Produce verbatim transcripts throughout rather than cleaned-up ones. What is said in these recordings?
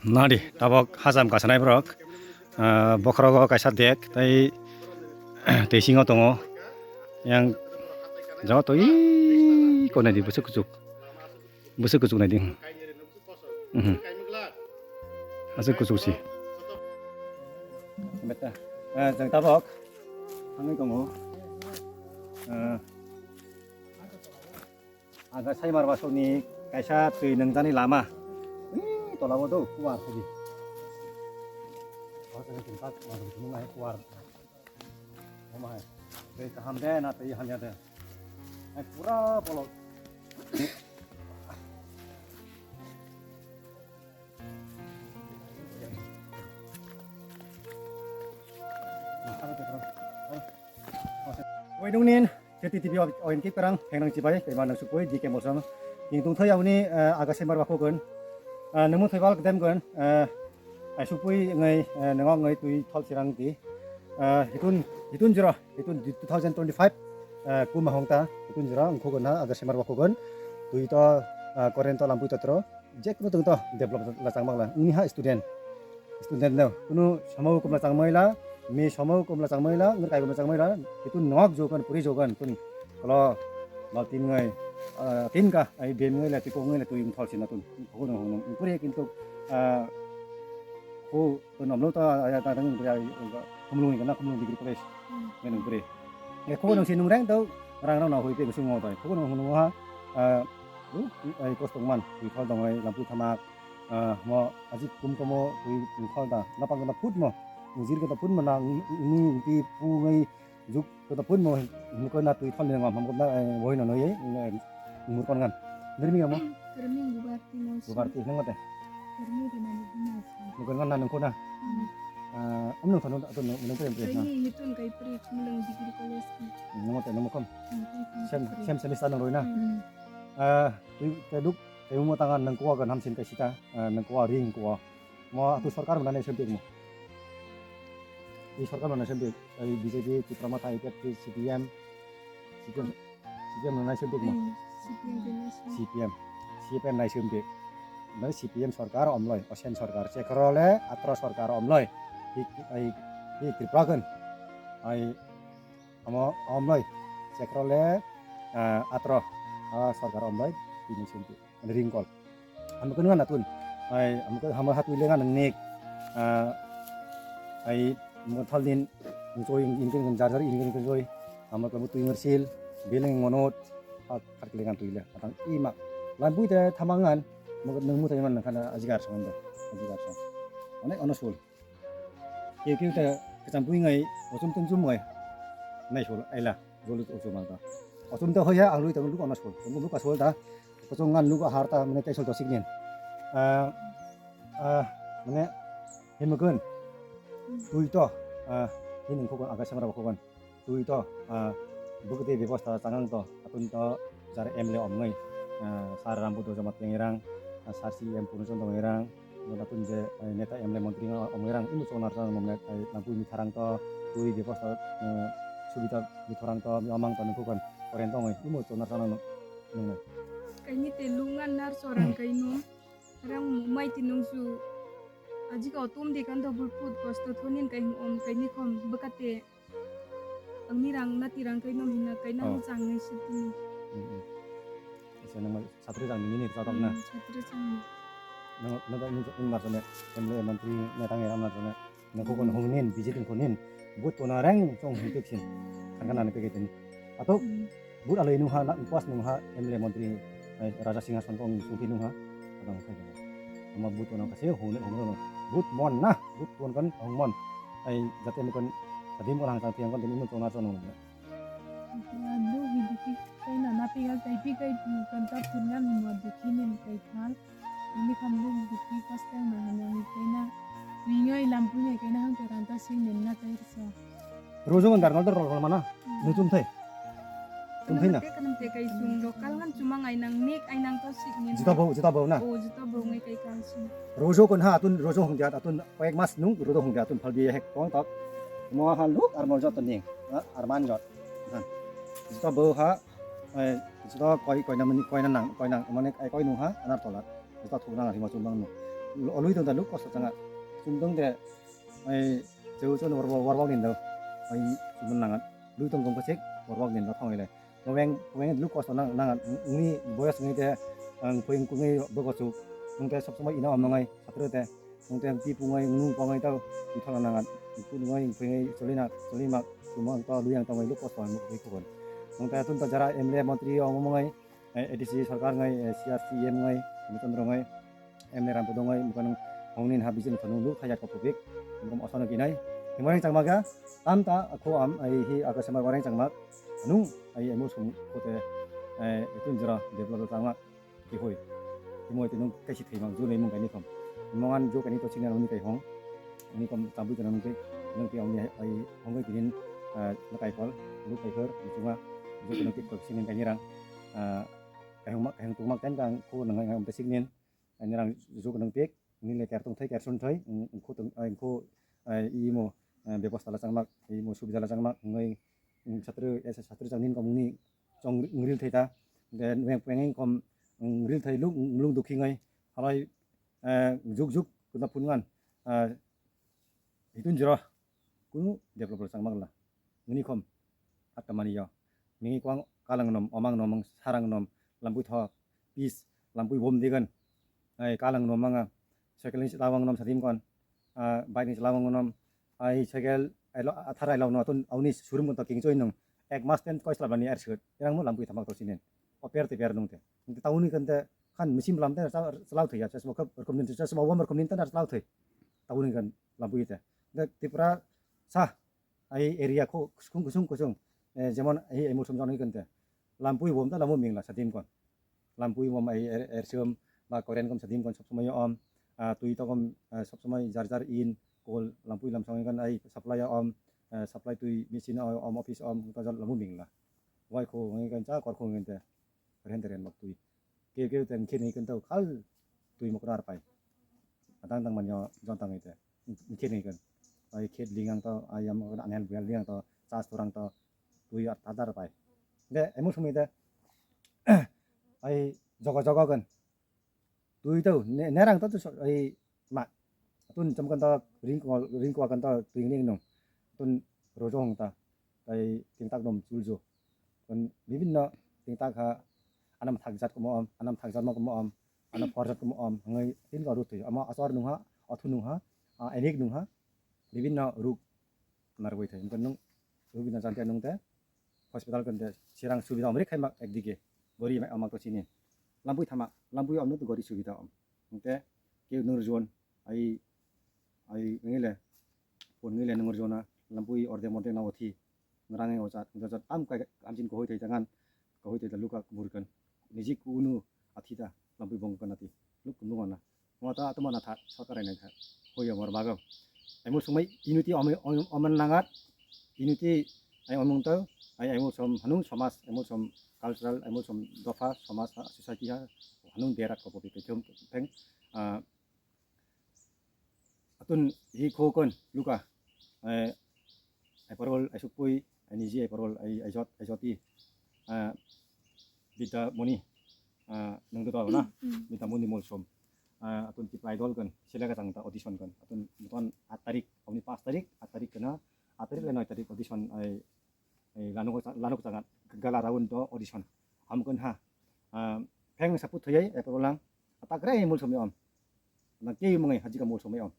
Nadi, tabok hacham kasanai borok. Ah, bokhorogo kaisa dek, tei teisingo tongo. Yang joto i konai di bwswk kuchuk. Bwswk kuchuk nai di. Mhm. Aswk kuchuk si. Beta. Ah, jeng tabok. Thangwi tongo. Ah, Aga Saimar Basokni kaisa twi nwngjani lama. Ui, tolao do kuar khe di. Kuar. Omo hai. Twi kaham de na twi hamya de. Hai pura bolok. Wai nungnin, K T T V o, o in kip kerang, hengnang chibai, kaiman nang sukui, D K Mosam. Ning tungthai yauni, eh, Aga Saimar Bakhokon. Eh, nemu thai bal kedem kon, eh, ai sukui ngai, eh, nengok ngai twi thol chirang di. Eh, hitun, hitun jero, hitun two thousand twenty-five, eh, kuma hongta, hitun jero, ngkho kon ha, Aga Saimar Bakhokon. Twi to, eh, current to lampui totro. Je kunu tong to develop la chang bakla. Wngni ha student. Student no kunu somo kumla chang maila, mi somo kumla chang maila, ngur kai kumla chang maila, itu nok jogan, puri jogan tun. Kalo mal tin ngai, ah, tin ka, ai bem ngai la, tipo ngai la, tu yung thol sina tun. Kunu hunu, puri kintu, ah, ko, ko nomlo ta, aya ta dang, puri ai, kumlung kana, kumlung degree college. Hmm. Ngai nung puri. Ngai ko nung si nung reng tau, rang rang na hui pe, sung ngai bai. Ko nung hunu ha, ah, Ui, ui, ai kos tongman, twi khol tongo, ai lampui thamak, ah, mo ajik kum komo twi, twi khol da, napang da phut mo, jir kata phut mo na, uni, uni, pi, pu, ngai, juk kata phut mo, hinko na twi khol ni ngam, hamko na, eh, boi no noi, eh, mur kon ngan. Dermi ngamo? Dermi gubar ti mo. Gubar ti, nang mate? Dermi di nani di mas. Mur kon ngan na nungko na? Hmm. Ah, am nung thanu, ato nung, nung pre, pre, na. Ini hitun kai pre, mulung degree college ki. Nang mate, nang mo kom? Hmm, hmm, hmm. Sem, sem semester nang roi na? Hmm. Ah, twi, twi duk, twi mo tanga nang kuwa gan hamsin kai sita, ah, nang kuwa ring kuwa. Mo atu sorkar mana nai sempik mo. I sorkar mana sempik, ai B J P, Tipra Motha, I P F T, C P M, C P M, C P M mana nai sempik mo. Hmm, C P M de nai sempik. C P M, C P M nai sempik. Nai C P M sorkar omloi, osen sorkar, chekhoro le atro sorkar omloi. I, ai, i Tripura gan, ai, Omo, omloi, chekhoro le, ah, atro, ah, sorkar omloi, tini senti, ani ringkol. Amo kunu ngana tun, ai, amo kunu hama hatui le ngana nik, ah, ai, mo thal din, ngchoi, ingkin jar jar, ingkin ngchoi, amo kunu tui ngersil, beleng ngonot, ah, khat le ngan tui le, atang ima, lampui te thamangan, mo nung mutai man khana ajigar song da, ajigar song. Onek ono sul. Keu keu ta kacham pui ngai, ochum tun chum ngai. Nai sol aila, jolu ochum ang ta. Ochum ta hoya, ang lui ta luk ana sol. Tunggu luk asol ta. Kachung ngan luk ahar ta, mane tai sol to signin. Ah, ah, mane, himagun. Tui to, ah, hinung khogon, aga samra khogon. Tui to, ah, bwkti bebosta changang to, atun to jar M L A omnai, ah, sar Rambuddha Jamatia ngai rang, ah, sar C E M Purna Chandra ngai rang, atun je, eh, neta M L A montri nga omnai rang, imu chonar chanang nongnai, eh, nangkui mitharang to, tui bebosta, eh, subida mitharang to, amang to nangkukon, koren to ngai, imu chonar chanang nongnai. Kaini te lungan nar chorang kaino, rang mai tinung su, ajika otum de kan double food kosto thonin kai om kaini khom bwkate. Ang ni rang na tirang kai nom hina kai na Oh. Chang ngai sitini. Hmm, hmm. Isa nang mai satri jang ni ni jadok na. Hmm, satri jang ni. Nang, nang bai ni, ni mar jone, M L A montri na tang era mar jone. Nang ko kon hong nin, visit ko nin. But to na rang chong hong pek sin. Kan kan na pek tin. Ato Hmm. But alai nung ha, na, pas nung ha, M L A montri, ai, Raja Singhason kong sungpi nung ha, adang khai dong. Ama but nung kasi, hong, hong, hong, but mon na, but mon kan, hong mon. Ai, jate mo kan, tadi mo lang tang tiang kan, tadi mo chona chona nung. Aduh, hidup kai na, napi kai, kai pi kai, kan tak tungan mo dukhi nin kai thang. Ini kamu bukti pas yang mana yang kaina. Ningai lampu ni kaina hang teranta sing nenna kairsa. Rojo mandar ngal rol mana? Hmm. Ni tum thai. Tum thai na. Kanam te kanam te kai sung lokal ngan chuma ngai nang nik ai nang to sik nen. Jita bau, jita bau na. Oh, jita bau ngai kai kan sung. Rojo kon ha atun rojo hong dia atun koyek mas nung rojo hong dia atun phal dia hek tong tak. Mo ha luk ar mo jot ni. Ha, ar man jot. Ha. Jita bau ha. Ai, jita koi, koi na mani, koi na nang, koi nang, mane ai koi nung ha, anar tola. Jita thuk nang, hima chum nang nung. Lui tong da luk kosto changa. Chum tong de, ai, cheu chon warbok, warbok din do. Ai, chum nangan. Lui tong kong kosek, warbok din do thong ile. Koweng, koweng luk kosto nang, nangan. Uni boyos ngai de, ang koweng kungwi bogo chuk. Nung te sob somoi ina om nangai, satre te. Nung te pi pungai, nung pungai tau, pi thola nangan. Ku nungai, koweng cholina, cholima, chumang to, luyang tongai luk kosto ang koi kukon. Nung te atun to jara M L A montri ong mangai, eh, A D C sarkar ngai, eh, C R C M ngai, Chandra ngai, M L A Rampo dongai, bukan hongni ha bijin thanu lu thaya ko public, bukan osano kinai. Himoreng changmaga, tam ta, ako am, ai hi, ako semar wareng changmak, anu, ai emu sum, kote, eh, itu jera develop changmak, kihoi. Himoi tinung kaisi thimang, ju nei mung kaini kom. Mongan ju kaini to sini anu ni kai hong, ani kom chambu kana nung kai, nung kai ong ni ai hongoi tinin, eh, nakai kol, lu kai kor, chunga, ju kaini tik tok sini kaini rang, eh, Kahung ma, kahung tungma ten kang ko nang nang besik nin. Ani rang juk nang pik, ni le ker tong thai, ker sun thai, ko tong, ko, imo, bebosta la changmak, imo subida la changmak, ngai, satru, satru chang nin komuni, chong ngril thai ta, de, neng pengeng kom, ngril thai luk, luk dukhi ngai, halai, juk juk, kuna pungan, hitun jero, kunu develop la changmak la. Nini kom, atta mani yo. Nini kwang kalang nom, omang nom, sarang nom, lampui thok, pis, lampui bom digan. Ai kalang nom manga, cycle ni lawang nom sadim kon, ah, bike ni lawang nom, ai cycle, ai lo, athar ai lo no, tun, auni surum kon to king choi nung, ek mas ten koi slabani er sut, erang mo lampui thamak to sinen, o per te per nung te. Nung te tauni kan te, kan mesin lam te, sa, selau thai ya, sa, sa, rokom nin, sa, sa, bom rokom nin te, selau thai. Tauni kan lampui te. Nung te Tripura, sa, ai area kho kusung kusung kusung, eh, jemon ai emulsum jani kente lampui bom ta lamo mingla sadim kon, lampui bom ai er, ersom ba koren kom sadim kon sob somoi om, ah, tui to kom, ah, sob somoi jar jar in kol lampui lam song kan ai supply om, ah, supply tui machine om, office om ta jal lamo mingla wai kho ngai kan cha kor kho ngente. Rent rent bak tui. Keu keu teng khe ni kan tau khal tui mokra ar pai. Atang tang manyo jon tang ite. Khe ni kan. Ai khe lingang tau ai yam kan anel buel lingang tau chas turang tau tui ar tadar pai. De emu sumi de ai jogo jogo kan. Tui tau ne nerang tau tu ai ma. Atun cham kan ta ring ko ring ko kan ta ring ring nung. Atun rojo hong ta. Tai ting tak dom chul jo. Kon bibinno ting tak ha anam thak jat komo om, anam thak jat ma komo om, anam phor jat komo om, ngai tin ko rut thoi. Ama asor nung ha, athu nung ha, a enik nung ha. Bibinno ruk narwai thai. Kon nung ruk bina jantia nung te hospital kan te sirang subida om rik khai mak ekdike. Gori mai amak to sini. Lampui thama, lampui om nung to gori subida om. Nung te ke nung jon ai ai ngile pon ngile nung jona lampui orde morde na othi ngrang o jat jat am kai amjin ko hoi thai tangan ko hoi thai luka burkan niji kunu athi ta lampui bong kana ti luk nung ana mo ta atma na tha sarkar ai nai tha hoi amor bago emo sumai inuti oman nangat inuti ai omung tau ai emo som hanung somas emo som cultural emo som dofa somas society ha hanung berak ko bobi ke jom peng atun hi kho kon luka ai parol ai sukpui ai niji ai parol ai ai jot ai joti bita moni nungdo dol na bita moni molsom atun ti prai dol kon selek jang ta audition kon atun buton at tarik amni pas tarik at tarik kana at tarik le noi tarik audition ai lanuk lanuk jang gala round do audition hamkon ha pheng saput thoyai e prolang atak re mul somi om na kei mangai hajika mul somi om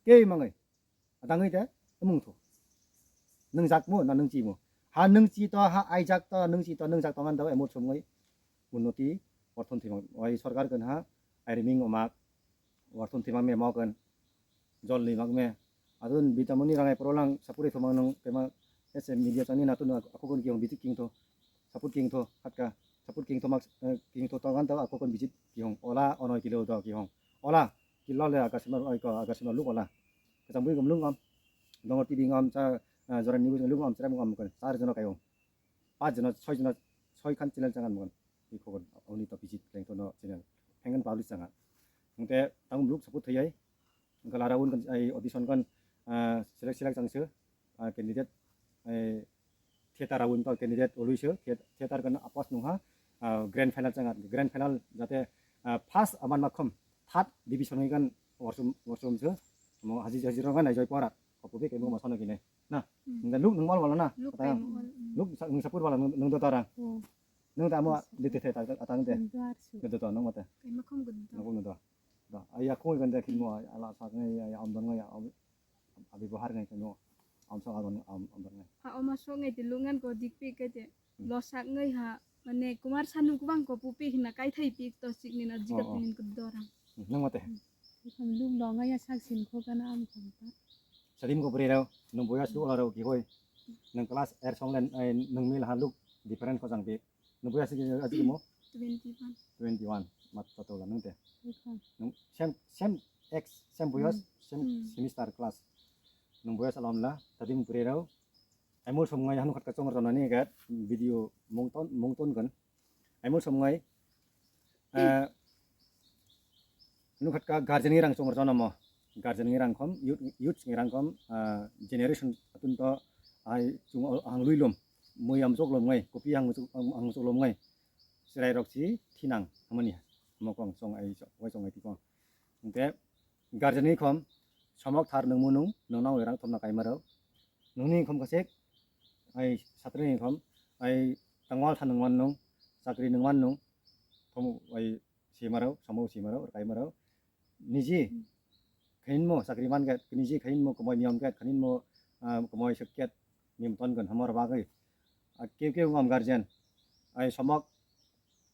kei mangai adangoi de emung tho nung jak mo na nung chi mo ha nung chi to ha ai jak to nung chi to nung jak to ngan do emul somoi unnoti orthon thimang oi sorkar kon ha ai riming omak orthon thimang me mokon jol ni mak me adun bitamoni rangai prolang sapuri thomang nung kema ese media chani natu na akukun kiyong bitik king tho saput king tho hatka saput king tho mak king tho tongan tho akukun bijit kiyong ola onoi kilo do kiyong ola kilo le aga sima oi ko aga sima luk ola kachang bui gom lung om dongor tibing om cha jora nibu lung om chara mung om kon char jono kayong pas jono soi jono soi khan channel changan mung kon ikhogon oni to bijit leng tho no channel phengen publish changa hingte tang luk saput thoyai Gala round kan ai audition kan select select changse candidate theater round to candidate oluise theater kan apos nungha grand final changa grand final jate first aman makhom third division kan Worsom, worsom se. Mo haji, haji rong nai joi pora. Kopo be kemo ma sono kine. Na. Hmm. Nda luk nung mal wala na. Luk Atang. Kemo wala, hmm. Luk sa, nung sapur wala nung, nung do tarang. Oh. Nung ta mo Yes. Dite te ta, ta, atang te. Nung do arsu. Nung do to, nung mate. Kemo kom gun do. Nung do. Do. Aya koi ganda kimo ala sa ngai ya, ya amdon ngai ya. Am, abi bohar ngai kemo. Am sa amdon, am, amdon ngai. Ha, oma so ngai te lungan ko dik pi ke te. Hmm. Losak ngai ha, mane Kumar Sanu kubang ko pupi hina kaithai pi to sik ni na jika Oh, oh. Pinin ko dorang. Hmm, nang mate. Hmm. Ikham lum lo ngai ya sak sin ko gana am kham ta. Sadim ko bri rao, nung boya su haro ki hoi. Nung class er song len, ai, nung mil ha luk different ko jang pi. Nung boya su ki aji mo? Twenty one. Twenty one, mat to to la nung te. Ikham. Nung same, same ex, same boyos, Hmm. Same Hmm. Semester class. Nung boya salam la, sadim ko bri rao. Aimol som ngai hanu khat ka chongrok nani ga video mungton mungton gan. Aimol som ngai, eh, hanu khat ka guardian ni rang chongrok namo. Guardian ni rang khom, youth, youth ni rang khom, eh, generation atun to ai chung ang lui lom, mui am chok lom ngai, kopi ang chok, ang chok lom ngai. Chwrai rok si thinang hamani mokong chong ai chok, wai chong ai tikong. Hingke guardian ni khom somok thar nung munung nung nang rang thomna kaima rok. Nungni khom kasek, ai satri ni khom, ai tangwal tha nung man nung, chakri nung man nung, thom ai sima rok, samo sima rok, kaima rok. Niji Hmm. Khain mo chakri man gat, niji khain mo komoi niyom gat, khain mo, ah, komoi sek gat, niyom ton gan hamor bagwi. Ah, keu keu ngam guardian, ai somok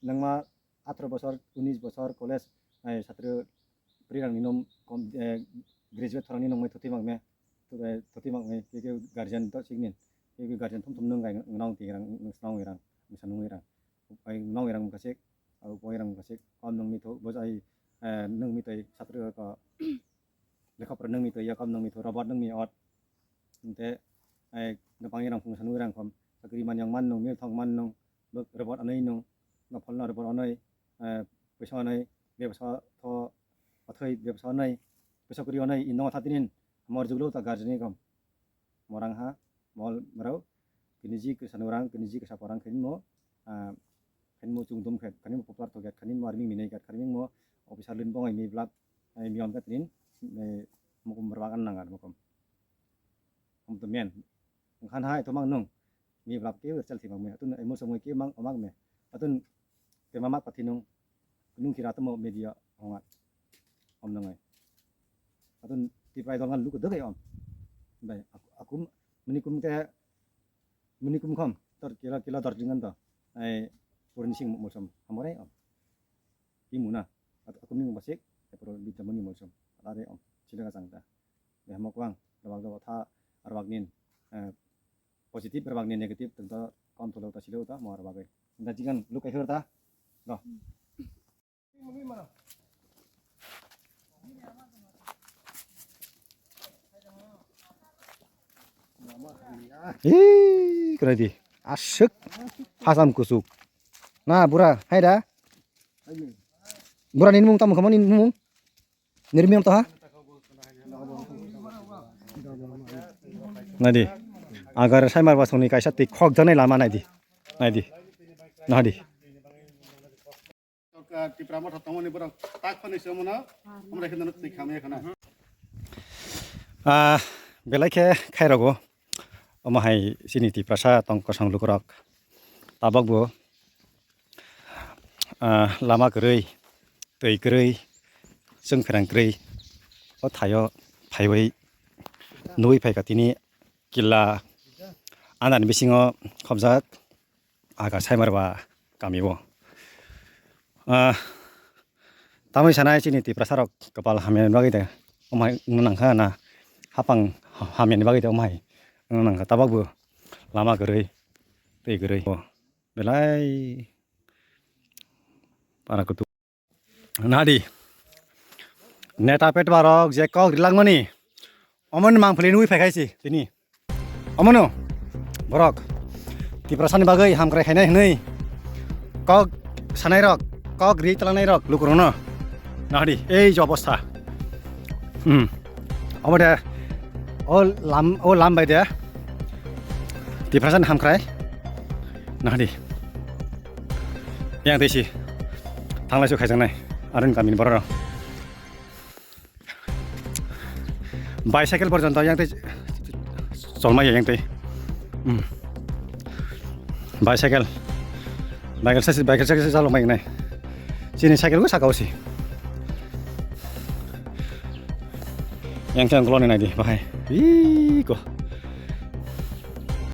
nangma atharoh bosor, unis bosor college, ai satri Pri rang ni nom kom, eh, graduate thorang ni nongmai thoti mang me, to, eh, thoti mang me, ke, ke guardian to sik nin, ke, ke guardian thum thum nung gai nong ti rang, nung snong rang, nung sanung rang, ai nong rang kasik, au poi rang kasik, kom nung mi tho, bos ai, eh, nung mi tai satri ko, lekha pora nung mi tai ya kom nung mi tho, robot nung mi ot, ente, ai, gapang rang phung sanung rang kom, sakri man yang man nung, mil thong man nung, bok robot anai nung, nopol no robot anai, eh, puisa anai, bebsa tho, athoi bebsa anai, puisa kuri anai, ino thatinin, mor juglo ta guardian ni kom. Morang ha, mol mrau, kiniji kisa nurang, kiniji kisa porang khain mo, ah, khain mo chungdum khe, khain mo popular thok khain mo army minai khain mo, officer lin bongai mi blap, ai mi on khatinin, eh, mukum berwakan nangar mukum. Om to men. Khan hai to mang nung. Mi blap ke chal thi mang me. Atun ai mo song ke mang mang me. Atun te mama pathi nung. Nung kira to mo media honga. Om nung ai. Atun ti prai dol ngan lu ko doi om. Bai aku, aku mini kum te mini kum khom. Tor kila kila dor jingan to. Ai purin sing mo som. Amore om. Ti muna. At aku ming basik. Ai puro bidda muni mo som. Are om. Sila ka sangta. Behmo kwang, rebak do tha, rebak nin, eh, positive, rebak nin negative, tengto kom tholo ta silo ta, mo rebak e. Nda jigan lukai hur ta, do. Ih, kena di, asik, hasam kusuk. Nah, bura, hai da. Bura nini mung tam kamo nini mung. Nirmiyam to ha? Naidi. Agar saimar basongni kaisa twi khokjaknai lama naidi. Naidi. Nahadi. Sorkar Tipra Motha tongmani borok tak phani se mano. Amra khe nono twi khamya khana. Ah, belai khe khairogw. Omo hai chini Tiprasa tong kwchang lukurok. Tabok bo ah, lama kwrwi, twi kwrwi, chwng pherang kwrwi, o thaio phaiwi nugwi phaikha tini killa anani bisingo khobjak aga Saimarwa kamio. Ah, tamni sanai chini Tiprasarok kwpal hamyani bagwi de omhai wngna nangkha na, hapang hamyani bagwi de omhai wngna nangkha, tabok bo lama kwrwi, twi kwrwi. Belai para kutu. Nadi. Neta petwa rok je kok rilangmani. Omoni mangpili nui phaikhai si tini. Omono. Borok. Tiprasani bagwi hamkrai khainai hwnwi. Kok sanai rok. Kok ri talanai rok. Lukurokno. Nadi. Ei je obostha. Hmm. Omo de, o lam, o lam bai de. Tiprasani hamkrai. Nahadi. Yang tei si. Thanglai su khaijaknai. Aroni kamini borok rok. Bicycle porjonto yang tei cholmai yang tei. Hmm. Bicycle. Bicycle sa, bicycle sa chalok mai nai. Chini cycle ko saka usi. Yang tei ang koloni nai di bahai. Ih, ko.